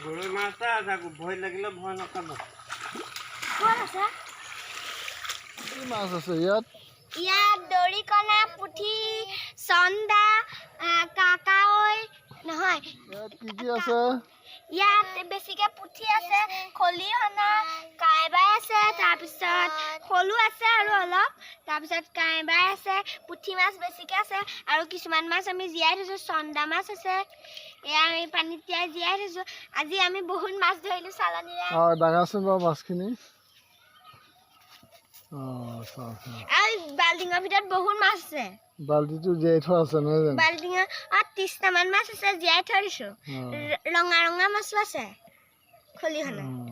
গৰৈ মাছ এটা আছে আকৌ, ভয় লাগিলে ভয় নখাব। ক'ত আছে? কি মাছ আছে ইয়াত? ইয়াত দৰিকণা, পুঠি, চন্দা, কাকাৱৈ নহয়। ইয়াত কি কি আছে? ইয়াত বেছিকে পুঠি আছে, খলিহনা, কাইবাই আছে, তাৰপিছত শ'লো আছে আৰু অলপ, তাৰপিছত কাইবাই আছে, পুঠি মাছ বেছিকে আছে আৰু কিছুমান মাছ আমি জীয়াই থৈছোঁ। চন্দা মাছ আছে, এয়া আমি পানীত তিয়াই জীয়াই থৈছোঁ। আজি আমি বহুত মাছ ধৰিলোঁ চালনীৰে। অঁ, দাঙাচোন বাৰু মাছখিনি। অঁ, চাওঁ চাওঁ। আৰু বাল্টিঙৰ ভিতৰত বহুত মাছ আছে। বাল্টিটো জীয়াই থোৱা আছে নহয় জানো? বাল্টিঙত 30টামান মাছ আছে, জীয়াই থৈ দিছোঁ। অঁ। ৰঙা ৰঙা মাছো আছে, খলিহনা। অঁ।